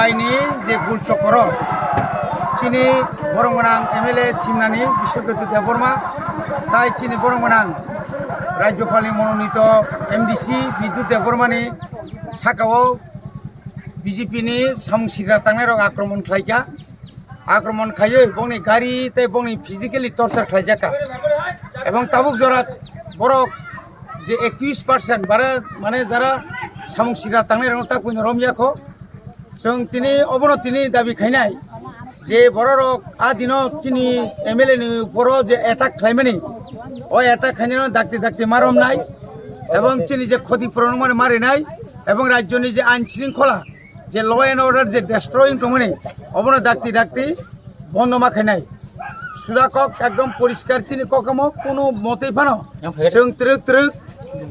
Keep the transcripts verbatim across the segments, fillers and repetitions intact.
Aini je gul chokoro, chini borong gwnang M L A simnani Biswaketu Debbarma, tai chini borong gwnang Rajyopalni mononito M D C Bidut Debbarmani sakao B J P ni samung sitra tangnai rok akromon khlaikha. Akromon khaiwi bongni gari tei bongni physically torture khlaijakha. Ebong tabuk jora borok je ekwis percent bara mane jara samung sitra tangnai rok ta kuino romyakho. Chwng tini obono tini dabi khainai je bororok a dino chini M L A ni uporo je attack khlaimani, o attack khainai dakti dakti ma romnai ebong chini je khoti puron mani marinai ebong rajyoni je ain shringkhola je law and order je destroying tongmani obono dakti dakti bondo ma khainai. Suda kok ekdom poriskar chini kokamo kono motei phano chwng twrwk twrwk,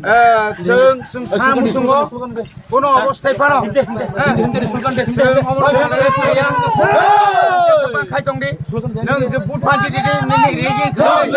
eh, chwng chwng sana muchungo kono obostai phano, eh, chwng omono salary phuya. Khai tongdi, nwng je but phanchi didi, nini rigi khai.